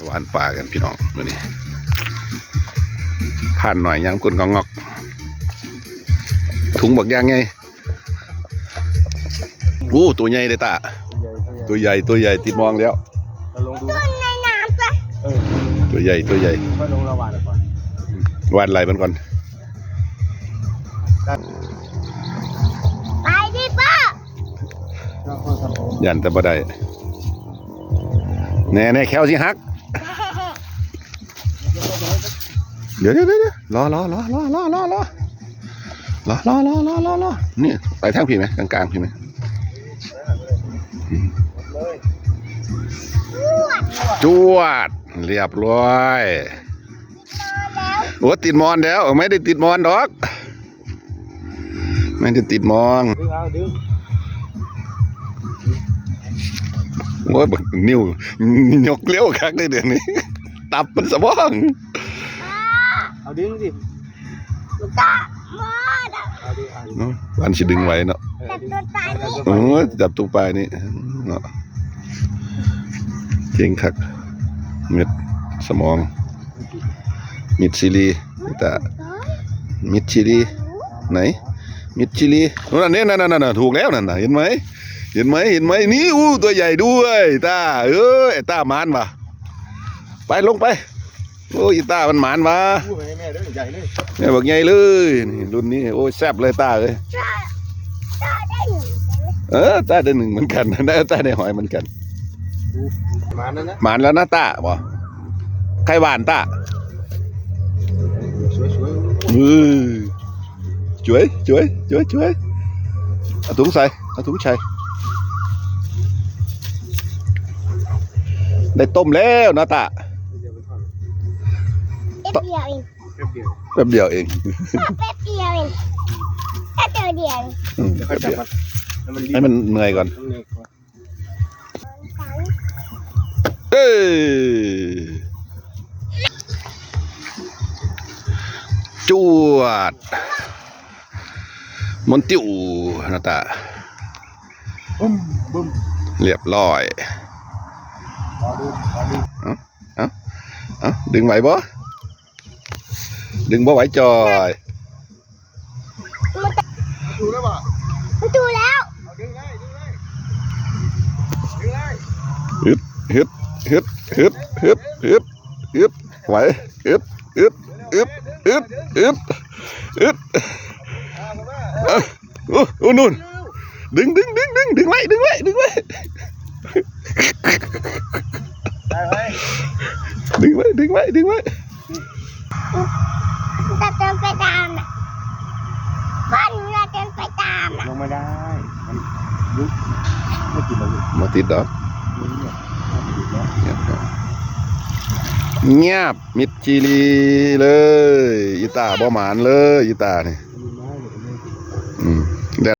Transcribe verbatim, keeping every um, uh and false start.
หว่านปลากันพี่น้องมื้อนี้ ผ่านหน่อยยังกุนกองงอก ถุงบักอย่างไง โอ้ ตัวใหญ่เลยตา ตัวใหญ่ ตัวใหญ่ ติดมองแล้ว เราลงดู ต้นในน้ำปะ เออ ตัวใหญ่ ตัวใหญ่ ก็ลงระหว่างก่อน หว่านไหลมันก่อน ไปดิป้า ย่านแต่บ่ได้ แน่แน่แข้วสิหัก เดี๋ยวเดี๋ยวเดี๋ยวรอรอรอรอรอรอรอรอรอรอรอรอนี่ไปทางพี่ไหมกลางๆพี่ไหมจวดเรียบร้อยโอ้ติดมอนแล้วไม่ได้ติดมอนดอก ไม่ได้ติดมอง ดึงเอาดึง โอ้ยบักนิ้วยกเร็วคักได้เดี๋ยวนี้ ตับมันสะบ้อง เอาดึงสิ มันก็มอดอะ เอาดึงเอาดึง เนาะวันสิดึงไหวเนาะ เออ แต่ตัวตายนี่ โอ้ยจับตัวปลายนี่เนาะเก่งคัก เม็ดสมอง มิดซีรี นี่ตา มิดซีรี ไหน มิดซีรี นั่นน่ะเนี่ยนั่นน่ะนั่นน่ะถูกแล้วนั่นน่ะ เห็นไหม เห็นไหม เห็นไหม นี่ อู้ ตัวใหญ่ด้วย ตา เอ้ย ตาหมานว่ะ ไป ลงไป โอ้ย อีตามันหมานว่ะ อู้ แม่เด้อ ใหญ่เลย เนี่ย บักใหญ่เลย นี่ รุ่นนี้ โอ้ย แซ่บเลย ตาเอ้ย ตาได้หนึ่ง เออ ตาได้หนึ่งเหมือนกัน ได้ ตาได้หอยเหมือนกัน หมานแล้วนะ หมานแล้วนะ ตา บ่ ไข่หวาน ตา สวยๆ เออ สวย สวย สวย สวย เอาถุงใส่ เอาถุงใส่ ได้ต้มแล้วนะ ตา แป๊บเดียวเอง แป๊บเดียวเอง แป๊บเดียวเอง แค่ตัวเดียวเอง อืม เดี๋ยวค่อยจับมัน ให้มันเหนื่อยก่อน มันเหนื่อยก่อน เอ้ย จวด มันติ้วนะตา บึ้ม บึ้ม เรียบร้อย รอดู รอดู เอ้า เอ้า เอ้า ดึงไหวบ่ ดึงบ่ไหวจ่อย มันจะ ดูแล้วบ่ มันดูแล้ว เอาดึงเลยดึงเลยดึงเลย ฮึด ฮึด ไหว ฮึด เอ้า โอ้ โอ้ นู่น ดึง ดึง ดึง ดึง ดึงไว้ ดึงไว้ ดึงไว้ ได้ไหม ดึงไว้ ดึงไว้ ดึงไว้ จะเดินไปตามอะ พ่อหนูจะเดินไปตามอะ ลงไม่ได้ มันลึก ไม่ติดหรอก มาติดดอก เงียบ เงียบครับ เงียบ มิดจีรีเลย อีตาบ่หมานเลย อีตานี่